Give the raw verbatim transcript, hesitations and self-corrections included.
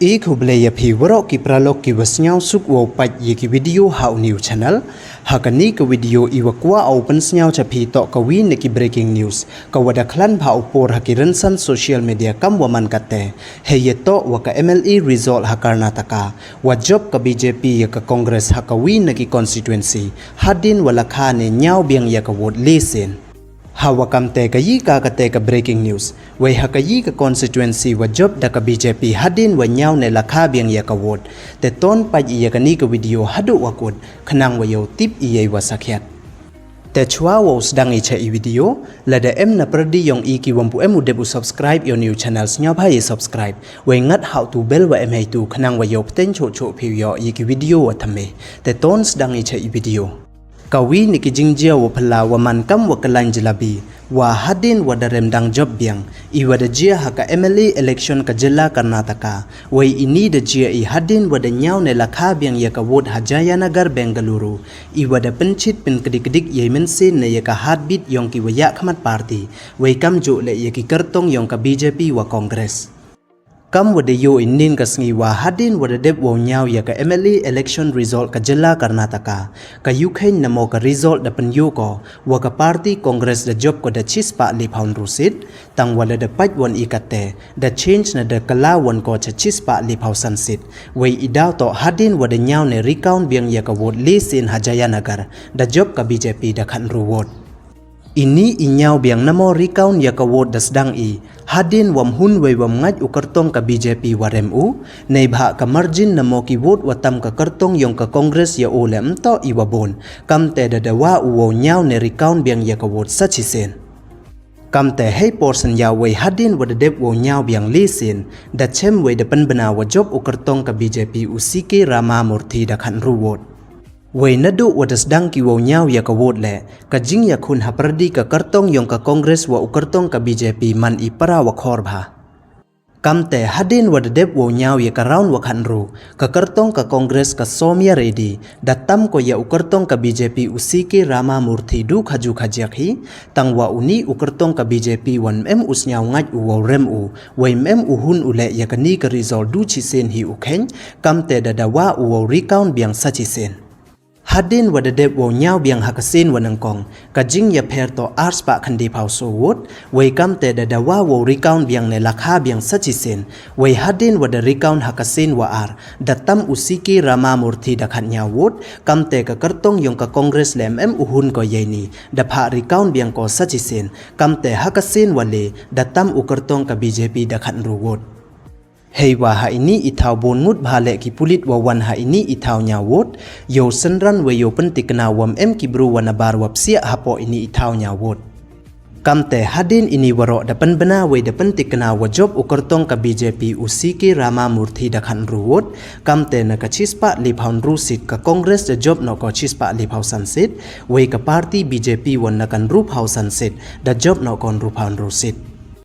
I khublei ya phi waroh ki paralok ki wa sniawsuk wow pait ya ki video ha u new channel. Ha kani ka video i wa kwah u pynsniaw cha phi toh ka wi na ki breaking news ka wa da khlan bha u por ha ki rynsan social media kam wa man kate. Hei ya toh wa ka M L A result ha Karnataka, wa jop ka B J P ya ka Congress ha ka wi na ki constituency, hadien wa lakha ne ñiaw biang ya ka vote le sien. Ha wa kamte ka yi ka kate ka breaking news. Wei ha ka yi ka constituency wa jop da ka B J P hadien wa ñiaw ne lakha biang ya ka vote. Te ton pait i ya kani ka video haduh wa kut, khnang wa yow tip i ya i wa sakhiat. Te chwa wow sdang i cha i video, lada em na pyrdi yong i ki wam pu em u dep u subscribe ya u new channel, sniawbha ya subscribe. Wei ngat ha u tu bell wa em hei tu, khnang wa yow pteng choh choh phi u yoh ya ki video wa thymme. Te ton sdang i cha i video. Ka wi na ki jingjia wa phylla wa man kam wa ka lain jylla bi, wa hadien wa da rem dang jop biang, i wa da jia ha ka M L A election ka jylla Karnataka. Wei ini da jia i hadien wa da ñiaw ne lakha biang ya ka vote ha Jayanagar, Bengaluru, i wa da pynchit pynkdik-kdik ya i mynsiem ne ya ka heartbeat yong ki wa yakhmat party. Wei kamjooh le ya ki kyrtong yong ka B J P wa Congress. Kam wa da yoh i nin ka sngi wa hadien wa da dep wow ñiaw ya ka M L A election result ka jylla Karnataka, ka yukheiñ namo ka result da pynyoh ko wa ka party Congress da jop ko da chispah lephaw ynru seat, tang wa lada pait wan i kate, da change na da kylla wan ko cha chispah lephaw san seat. Wei i daw toh hadien wa da ñiaw ne recount biang ya ka vote le sien ha Jayanagar, da jop ka B J P da khatynru vote. Ini i ñiaw biang namo recount ya ka vote da sdang i hadien wam hun wei wam ngait u kyrtong ka B J P wa rem u, neibhah ka margin namo ki vote wa tam ka kyrtong yong ka Congress ya u le ym toh i wa bun. Kamte da dawa u wow ñiaw ne recount biang ya ka vote sa chisien. Kamte hei por sien ya wei hadien wa da dep wow ñiaw biang le sien, da chem wei da pynbna wa jop u kyrtong ka B J P u C K Ramamurthy da khatynru vote. Wei naduh wa da sdang ki wow ñiaw ya ka vote le, ka jingyakhun ha pyrdi ka kyrtong yong ka Congress wa u kyrtong ka B J P man i para wa khor bha. Kamte hadien wa da dep wow ñiaw ya ka round wa khatynru, ka kyrtong ka Congress ka Soumya Reddy, da tam ko ya u kyrtong ka B J P u C K Ramamurthy du khaju khajiak hi, tang wa uni u kyrtong ka B J P wan ym em u sniaw ngait u wow rem u, wei ym em u hun u le ya kani ka result du chisien hi u kheiñ. Kamte da dawa u wow recount biang sa chisien. Hadien wa da dep wow ñiaw biang ha ka sien wa nyngkong, ka jingyapher toh arspah khyndephaw soo vote, wei kamte da dawa wow recount biang ne lakha biang sa chisien. Wei hadien wa da recount ha ka sien wa ar, da tam u C K Ramamurthy da khatñiaw vote, kamte ka kyrtong yong ka Congress le ym em u hun ko ya ini, da phah recount biang ko sa chisien. Kamte ha ka sien wa le, da tam u kyrtong ka B J P da khatynru vote. Heiwa ha ini i thaw bun ngut bha le ki pulit wa wan ha ini i thaw ñiaw vote, yow synran wei yow pyntikna wam em ki bru wa nabar wa psiah hapoh ini i thaw ñiaw vote. Kamte hadien ini waroh da pynbna wei da pyntikna wa jop u kyrtong ka B J P u C K Ramamurthy da khatynru vote, kamte na ka chispah lephaw ynru seat ka Congress da jop noh ko chispah lephaw san seat, wei ka party B J P wan na ka ynruphaw san seat, da jop noh ko ynruphaw ynru seat.